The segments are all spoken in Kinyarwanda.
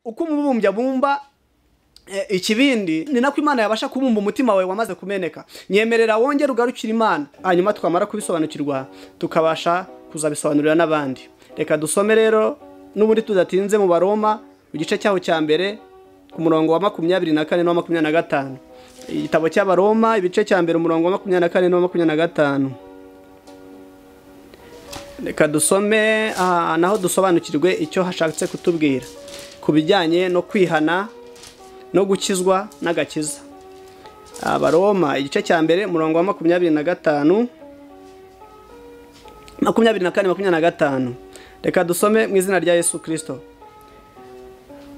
Uko umubumbyi abumba ikibindi, ni nako Imana yabasha kubumba umutima wawe wamaze kumeneka. Nyemerera wongere ugarukire Imana, hanyuma twamara kubisobanukirwa tukabasha kuzabisobanurira n'abandi. Reka dusome rero n'ubundi tudatinze mu Baroma igice cyaho cya mbere ku murongo wa 24 no 25. Igitabo cy'Abaroma ibice cya mbere umurongo wa 24 no 25. Reka dusome naho dusobanukirwe icyo hashatse kutubwira ku bijyanye no kwihana no gukizwa n'agakiza. Abaroma igice cya mbere umurongo wa 25 24 25. Reka dusome mu izina rya Yesu Kristo.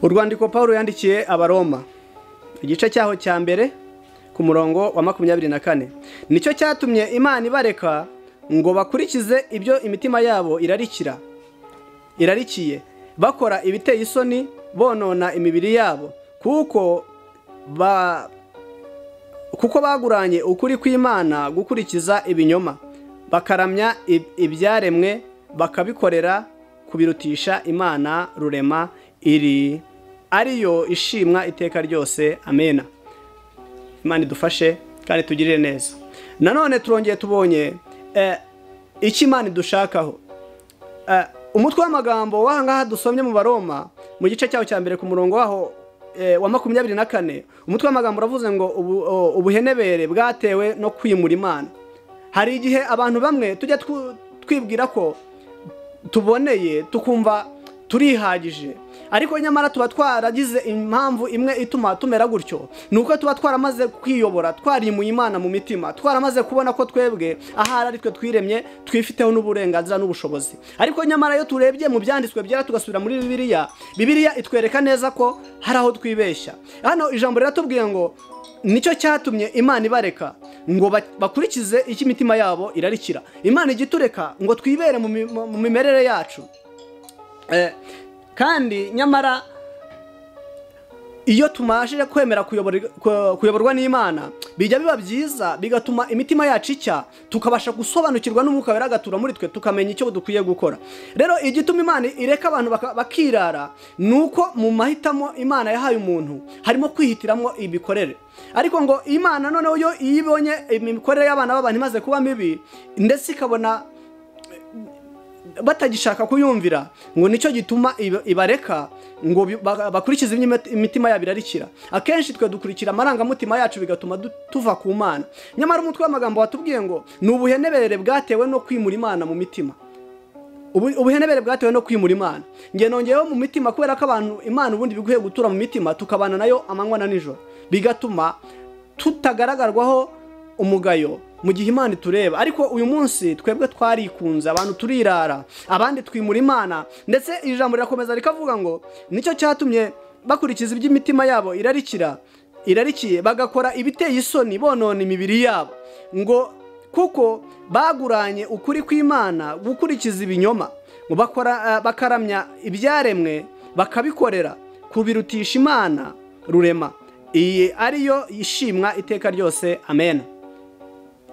Urwandiko Paulo yandikiye Abaroma igice cyaho cya mbere ku murongo wa 24. Nicyo cyatumye Imana ibareka ngo bakurikize ibyo imitima yabo irarikiye, bakora ibiteye isoni, bonona imibiri yabo, kuko baguranye ukuri kw'Imana gukurikiza ibinyoma, bakaramya ibyaremwe, bakabikorera kubirutisha Imana rurema iri ariyo ishimwa iteka ryose. Amena. Imana idufashe kandi tugirire neza. Nanone turongeye tubonye icyo Imana idushakaho. Umutwe w'amagambo w'ahangaha dusomye mu Baroma mu gice cyaho cya mbere ku murongo waho wa 24, umutwe w'amagambo uravuze ngo ubuhenebere bwatewe no kwimura Imana. Hari igihe abantu bamwe tujya twibwira ko tuboneye, tukumva turihagije, ariko nyamara tuba twaragize impamvu imwe ituma tumera gutyo, nuko tuba twaramaze kwiyobora, twarimuye Imana mu mitima, twaramaze kubona ko twebwe ahari ari twe twiremye, twifiteho n'uburenganzira n'ubushobozi. Ariko nyamara iyo turebye mu byanditswe byera tugasubira muri Bibiliya, Bibiliya itwereka neza ko hari aho twibeshya. Hano ijambo riratubwiye ngo nicyo cyatumye Imana ibareka ngo bakurikize icyo imitima yabo irarikira. Imana igitureka ngo twibere mu mimerere yacu. Kandi nyamara iyo tumashije kwemera kuyoborwa n'Imana, bijya biba byiza, bigatuma imitima yacu icya, tukabasha gusobanukirwa n'Umwuka Wera agatura muri twe, tukamenya icyo dukwiye gukora. Rero igituma Imana ireka abantu bakirara nuko mu mahitamo Imana yahaye umuntu harimo kwihitiramo imikorere. Ariko ngo Imana noneho yo iyo ibonye imikorere y'abana b'abantu imaze kuba mibi, ndetse ikabona batagishaka kuyumvira, ngo nicyo gituma ibareka ngo bakurikize imitima yabo irarikira. Akenshi twe dukurikira amarangamutima yacu bigatuma tuva ku Mana. Nyamara umutwe w'amagambo watubwiye ngo ni ubuhenebere bwatewe no kwimura Imana mu mitima. Ubuhenebere bwatewe no kwimura Imana. Nge nongeyeho mu mitima kubera ko abantu Imana ubundi biguye gutura mu mitima, tukabana nayo amanywa na nijoro, bigatuma tutagaragarwaho umugayo mu gihe Imana itureba. Ariko uyu munsi twebwe twarikunze, abantu turirara, abandi twimura Imana. Ndetse ijambo rirakomeza rikavuga ngo nicyo cyatumye bakurikiza iby'imitima yabo irarikiye, bagakora ibiteye isoni, bonona imibiri yabo, ngo kuko baguranye ukuri kw'Imana gukurikiza ibinyoma, ngo bakora bakaramya ibyaremwe, bakabikorera kubirutisha Imana rurema, iyi ariyo ishimwa iteka ryose. Amen.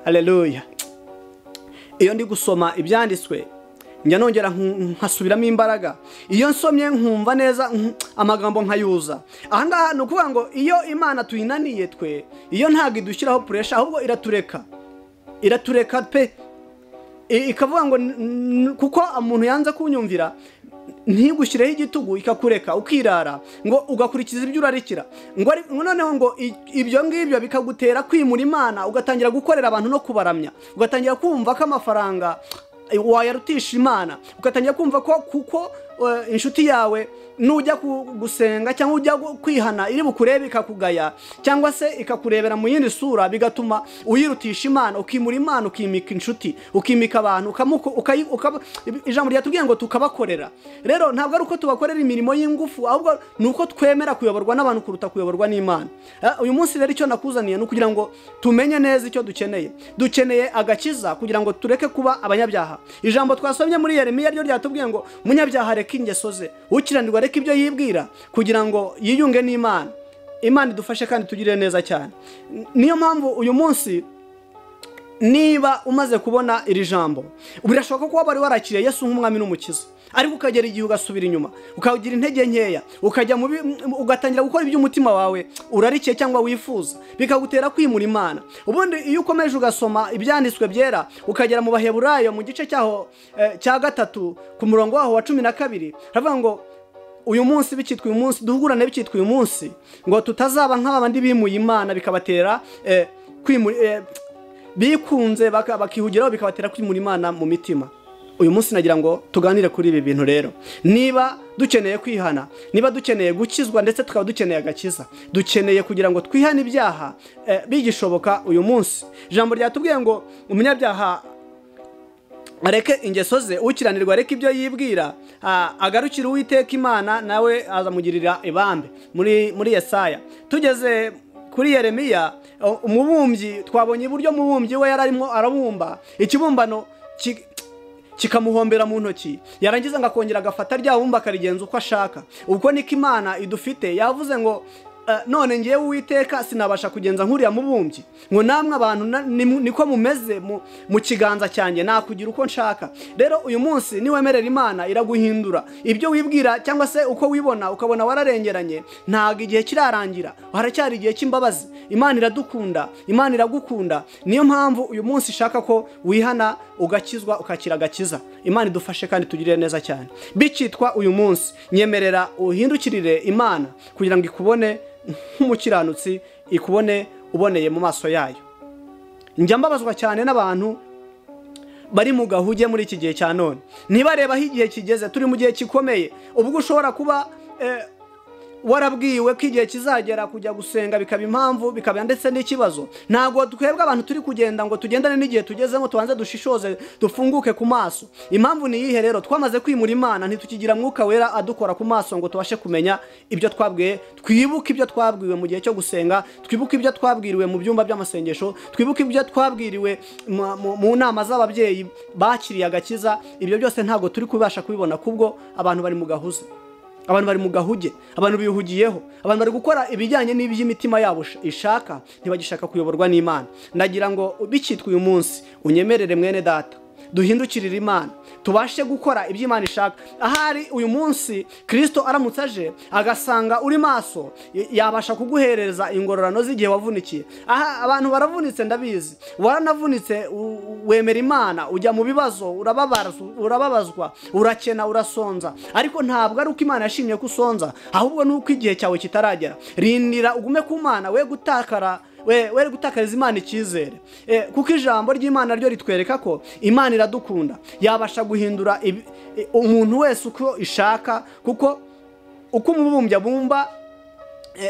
Haleluya. Iyo ndi gusoma ibyanditswe njya nongera nkasubiramo imbaraga. Iyo nsomye nkumva neza amagambo nkayuza. Ahangaha ni ukuvuga ngo iyo Imana tuyinaniye twe, iyo ntago idushyiraho pressure, ahubwo iratureka. Iratureka pe. Ikavuga ngo kuko umuntu yanze kunyumvira, ntigushyireho igitugu, ikakureka ukirara, ngo ugakurikiza ibyo urarikira. Ngo noneho ngo ibyo ngibyo bikagutera kwimura Imana, ugatangira gukorera abantu no kubaramya, ugatangira kumva ko amafaranga wayarutisha Imana, ugatangira kumva ko kuko inshuti yawe nujya gusenga cyangwa ujya kwihana iri bukurebe ikakugaya, cyangwa se ikakurebera mu yindi sura, bigatuma uyirutisha Imana, ukimura Imana, ukimika inshuti, ukimika abantu, ijambo ryatubwiye ngo tukabakorera. Rero ntabwo ari uko tubakorera imirimo y'ingufu, ahubwo ni uko twemera kuyoborwa n'abantu kuruta kuyoborwa n'Imana. Uyu munsi rero icyo nakuzaniye ni ukugira ngo tumenye neza icyo dukeneye. Dukeneye agakiza kugira ngo tureke kuba abanyabyaha. Ijambo twasomye muri Yeremiya ryo ryatubwiye ngo umunyabyaha areke ingeso ze, ukiranirwa areke ibyo yibwira, kugira ngo yiyunge n'Imana. Imana idufashe kandi tugirire neza cyane. Niyo mpamvu uyu munsi Niba umaze kubona iri jambo, birashoboka ko waba warakiriye Yesu nk'umwami n'umukiza, ariko ukagera igihe ugasubira inyuma, ukagira intege nkeya, ukajya ugatangira gukora ibyo umutima wawe urarikiye cyangwa wifuza, bikagutera kwimura Imana. Ubundi iyo ukomeje ugasoma ibyanditswe byera, ukagera mu Baheburayo mu gice cyaho cya 3 ku murongo waho wa 12, haravuga ngo uyu munsi bikitwa uyu munsi, duhugurane bikitwa uyu munsi, ngo tutazaba nk'abandi bimuye Imana bikabatera bikunze bakihugiraho bikabatera kwimura Imana mu mitima. Uyu munsi nagira ngo tuganire kuri ibi bintu rero. Niba dukeneye kwihana, niba dukeneye gukizwa ndetse tukaba dukeneye agakiza, dukeneye kugira ngo twihane ibyaha bigishoboka uyu munsi. Ijambo ryatubwiye ngo umunyabyaha areke ingeso ze, ukiranirwa areke ibyo yibwira, agarukire Uwiteka Imana nawe azamugirira ibambe. Muri Yesaya tugeze kuri Yeremiya, umubumbyi twabonye iburyo umubumbyi we yararimo arabumba ikibumbano kikamuhombera mu ntoki, yarangiza ngakongera agafata rya bumba akarigenza uko ashaka. Ubwo niko Imana idufite, yavuze ngo none ngiye Uwiteka sinabasha kugenza nkuriya mubumbyi, ngo namwe abantu niko mumeze mu kiganza cyanjye, nakugira uko nshaka. Rero uyu munsi niwemerera Imana iraguhindura ibyo wibwira cyangwa se uko wibona ukabona wararengeranye. Ntabwo igihe kirarangira, haracyari igihe cy'imbabazi. Imana iradukunda, Imana iragukunda. Niyo mpamvu uyu munsi ishaka ko wihana ugakizwa ukakira agakiza. Imana idufashe kandi tugirire neza cyane. Bikitwa uyu munsi, nyemerera uhindukirire Imana kugira ngo ikubone nk'umukiranutsi, ikubone uboneye mu maso yayo. Njya mbabazwa cyane n'abantu bari mu gahuge muri iki gihe cya none, ntibareba aho igihe kigeze. Turi mu gihe gikomeye, ubwo ushobora kuba warabwiwe ko igihe kizagera kujya gusenga bikaba impamvu, bikaba ndetse n'ikibazo. Ntabwo twebwe abantu turi kugenda ngo tugendane n'igihe tugezemo, tubanze dushishoze, dufunguke ku maso. Impamvu ni iyihe rero? Twamaze kwimura Imana, ntitukigira Mwuka Wera adukora ku maso ngo tubashe kumenya ibyo twabwiye, twibuke ibyo twabwiwe mu gihe cyo gusenga, twibuke ibyo twabwiriwe mu byumba by'amasengesho, twibuke ibyo twabwiriwe mu nama z'ababyeyi bakiriye agakiza. Ibyo byose ntabwo turi kubasha kubibona kubwo abantu bari mu gahuze, abantu bari mu gahuge, abantu bihugiyeho, abantu bari gukora ibijyanye n'iby'imitima yabo ishaka, ntibagishaka kuyoborwa n'Imana. Ndagira ngo bikitwa uyu munsi unyemerere mwene data, duhindukirire Imana, tubashe gukora ibyo Imana ishaka. Ahari uyu munsi Kristo aramutse aje agasanga uri maso, yabasha kuguhereza ingororano z'igihe wavunikiye. Aha abantu baravunitse, ndabizi, waranavunitse, wemera Imana, ujya mu bibazo, urababazwa, urakena, urasonza. Ariko ntabwo ari uko Imana yashimye ko usonza, ahubwo ni uko igihe cyawe kitaragera. Rindira ugume ku Mana, we gutakara, we gutakariza Imana icyizere, kuko ijambo ry'Imana ryo ritwereka ko Imana iradukunda, yabasha guhindura umuntu wese uko ishaka. Kuko uko umubumbyi abumba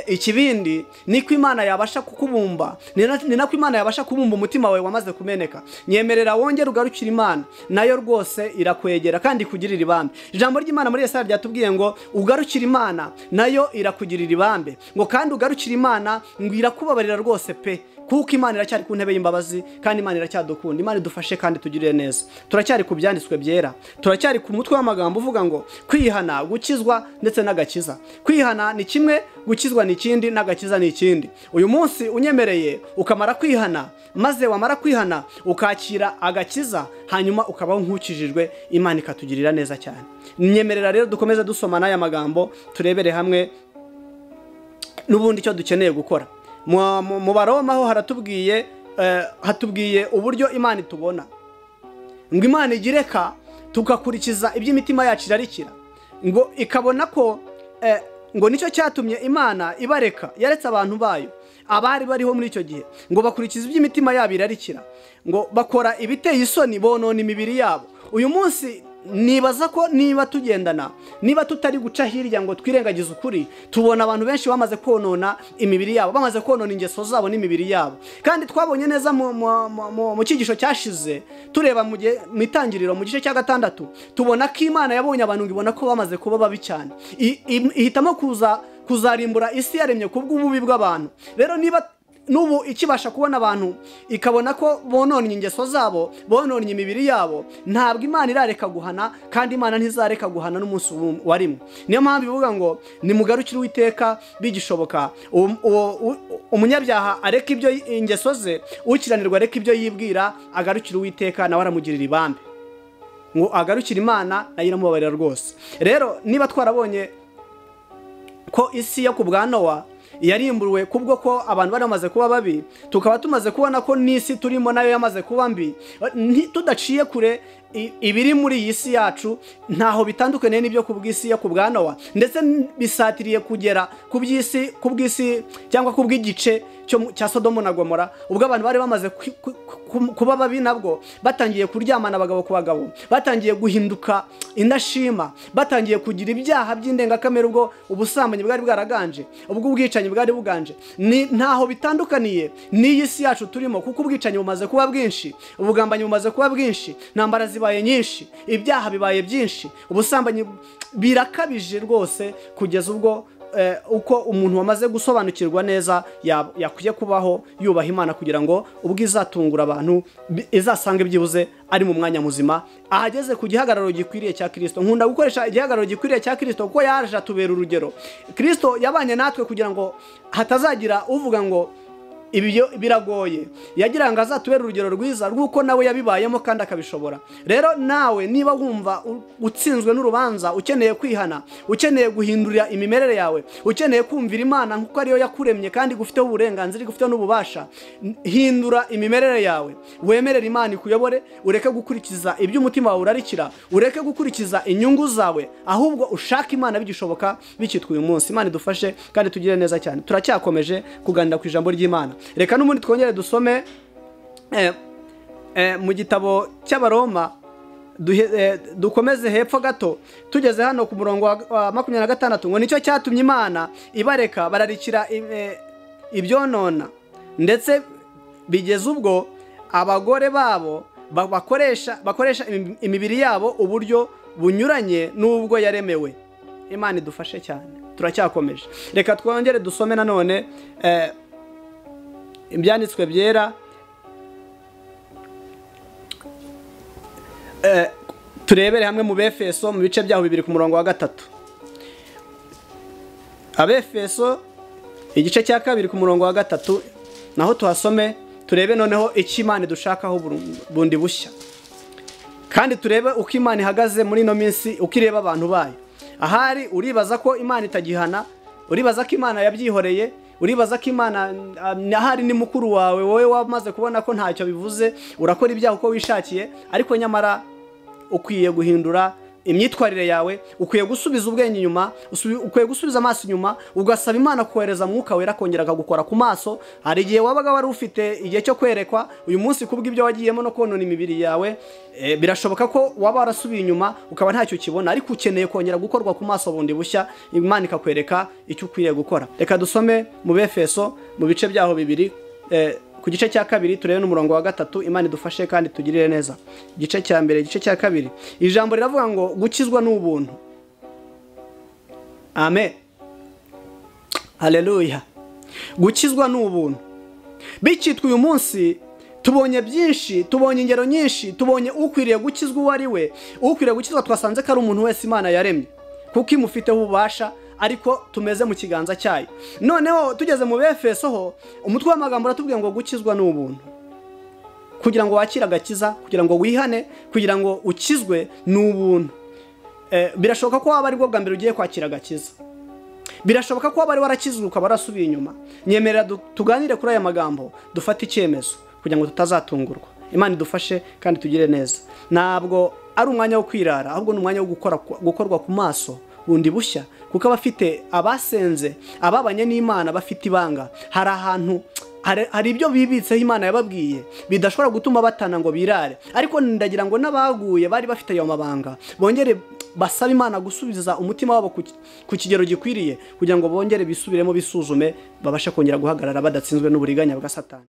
ikibindi, niko Imana yabasha kukubumba, ni nako Imana yabasha kubumba umutima wawe wamaze kumeneka. Nyemerera wongere ugarukira Imana, nayo rwose irakwegera kandi ikugirira ibambe. Ijambo ry'Imana muri Yesaya ryatubwiye ngo ugarukira Imana nayo irakugirira ibambe, ngo kandi ugarukira Imana ngo irakubabarira rwose pe, kuko Imana iracyari ku ntebe y'imbabazi kandi Imana iracyadukunda. Imana idufashe kandi tugirire neza. Turacyari ku byanditswe byera, turacyari ku mutwe w'amagambo uvuga ngo kwihana, gukizwa ndetse n'agakiza. Kwihana ni kimwe, gukizwa ni ikindi, n'agakiza ni ikindi. Uyu munsi unyemereye ukamara kwihana, maze wamara kwihana ukakira agakiza, hanyuma ukabaho nk'ukijijwe, Imana ikatugirira neza cyane. Nyemerera rero dukomeze dusoma n'aya magambo, turebere hamwe n'ubundi icyo dukeneye gukora. Mu Baroma ho haratubwiye, hatubwiye uburyo Imana itubona, ngo Imana igireka tugakurikiza iby'imitima yacu irarikira, ngo ikabona ko ngo nicyo cyatumye Imana ibareka, yaretse abantu bayo abari bariho muri icyo gihe, ngo bakurikiza iby'imitima yabo irarikira, ngo bakora ibiteye isoni, bonona imibiri yabo. Uyu munsi nibaza ko niba tugendana, niba tutari guca hirya ngo twirengagize ukuri, tubona abantu benshi bamaze konona imibiri yabo, bamaze konona ingeso zabo n'imibiri yabo. Kandi twabonye neza mu cyigisho cyashize, tureba mu itangiriro mu gice cya 6, tubona ko Imana yabonye abantu ngo ibona ko bamaze kuba babi cyane, ihitamo kuzarimbura isi yaremye kubw'ububi bw'abantu. Rero niba n'ubu ikibasha kubona abantu ikabona ko bononnye ingeso zabo, bononnye imibiri yabo, ntabwo Imana irareka guhana, kandi Imana ntizareka guhana n'umunsi warimwe. Niyo mpamvu ivuga ngo nimugarukire Uwiteka bigishoboka, Umunyabyaha areka ibyo ingeso ze, ukiranirwa areka ibyo yibwira, agarukira Uwiteka nawe aramugirira ibambe. Ngo agarukira Imana nayo iramubabarira rwose. Rero niba twarabonye ko isi yo ku bwa Nowa yarimbuwe kubwo ko abantu bari bamaze kuba babi, tukaba tumaze kubona ko n'isi turimo nayo yamaze kuba mbi, tudaciye kure ibiri muri iyi si yacu ntaho bitandukaniye n'ibyo ku bw'isi yo ku bwa Nowa, ndetse bisatiriye kugera ku by'isi, ku bw'isi cyangwa ku bw'igice cya Sodomo na Gomora, ubwo abantu bari bamaze kuba babi, nabwo batangiye kuryamana abagabo ku bagabo, batangiye guhinduka indashima, batangiye kugira ibyaha by'indengakamere, ubwo ubusambanyi bwari bwaraganje, ubwo ubwicanyi bwari buganje. Ntaho bitandukaniye n'iyi si yacu turimo, kuko ubwicanyi bumaze kuba bwinshi, ubugambanyi bumaze kuba bwinshi, intambara zibaye nyinshi, ibyaha bibaye byinshi, ubusambanyi birakabije rwose, kugeza ubwo uko umuntu wamaze gusobanukirwa neza yakwiye kubaho yubaha Imana, kugira ngo ubwo izatungura abantu izasange byibuze ari mu mwanya muzima, ahageze ku gihagararo gikwiriye cya Kristo. Nkunda gukoresha igihagararo gikwiriye cya Kristo kuko yaje atubera urugero. Kristo yabanye natwe kugira ngo hatazagira uvuga ngo ibyo biragoye, yagira ngo azatubere urugero rwiza rw'uko nawe yabibayemo kandi akabishobora. Rero nawe niba wumva utsinzwe n'urubanza, ukeneye kwihana, ukeneye guhindurira imimerere yawe, ukeneye kumvira Imana nkuko ariyo yakuremye kandi igufiteho uburenganzira, igufiteho n'ububasha, hindura imimerere yawe, wemerere Imana ikuyobore, ureke gukurikiza ibyo umutima wawe urarikira, ureke gukurikiza inyungu zawe, ahubwo ushake Imana bigishoboka bikitwa uyu munsi. Imana idufashe kandi tugire neza cyane. Turacyakomeje kuganira ku ijambo ry'Imana. Reka n'ubundi twongere dusome mu gitabo cy'Abaroma, dukomeze hepfo gato, tugeze hano ku murongo wa 26, ngo nicyo cyatumye Imana ibareka bararikira ibyonona, ndetse bigeze ubwo abagore babo bakoresha imibiri yabo uburyo bunyuranye n'ubwo yaremewe. Imana idufashe cyane. Turacyakomeje. Reka twongere dusome nanone ibyanditswe byera, turebere hamwe mu Befeso mu bice byaho 2 ku murongo wa 3. Abefeso igice cya 2 ku murongo wa 3, naho tuhasome turebe noneho icyo Imana dushakaho bundi bushya, kandi turebe uko Imana ihagaze muri ino minsi, uko ireba abantu bayo. Ahari uribaza ko Imana itagihana, uribaza ko Imana yabyihoreye, uribaza ko Imana ahari ni mukuru wawe, wowe wamaze kubona ko ntacyo bivuze, urakora ibyaha uko wishakiye, ariko nyamara ukwiye guhindura imyitwarire yawe, ukwiye gusubiza ubwenge inyuma, ukwiye gusubiza amaso inyuma, ugasaba Imana kohereza Mwuka Wera kongera akagukora ku maso. Hari igihe wabaga wari ufite igihe cyo kwerekwa, uyu munsi kubw'ibyo wagiyemo no konona imibiri yawe, birashoboka ko waba warasubiye inyuma ukaba ntacyo ukibona, ariko ukeneye kongera gukorwa ku maso bundi bushya, Imana ikakwereka icyo ukwiye gukora. Reka dusome mu Befeso mu bice byaho 2, ku gice cya 2 turebe n'umurongo wa 3. Imana idufashe kandi tugirire neza. Igice cya mbere, igice cya 2, ijambo riravuga ngo gukizwa n'ubuntu. Amen, haleluya. Gukizwa n'ubuntu bikitwa uyu munsi. Tubonye byinshi, tubonye ingero nyinshi, tubonye ukwiriye gukizwa uwo ari we. Ukwiriye gukizwa twasanze ko ari umuntu wese Imana yaremye, kuko imufiteho ububasha, ariko tumeze mu kiganza cyayo. Noneho tugeze mu Befeso ho, umutwe w'amagambo uratubwiye ngo gukizwa n'ubuntu. Kugira ngo wakire agakiza, kugira ngo wihane, kugira ngo ukizwe n'ubuntu. Birashoboka ko waba ari bwo bwa mbere ugiye kwakira agakiza, birashoboka ko waba ari warakizwe ukaba warasubiye inyuma. Nyemerera tuganire kuri aya magambo, dufate icyemezo kugira ngo tutazatungurwa. Imana idufashe kandi tugire neza. Ntabwo ari umwanya wo kwirara, ahubwo ni umwanya wo gukorwa ku maso bundi bushya, kuko abafite abasenze, ababanye n'Imana bafite ibanga. Hari ahantu hari ibyo bibitseho Imana yababwiye bidashobora gutuma batana ngo birare, ariko ndagira ngo n'abaguye bari bafite ayo mabanga bongere basaba Imana gusubiza umutima wabo ku kigero gikwiriye, kugira ngo bongere bisubiremo, bisuzume, babashe kongera guhagarara badatsinzwe n'uburiganya bwa Satani.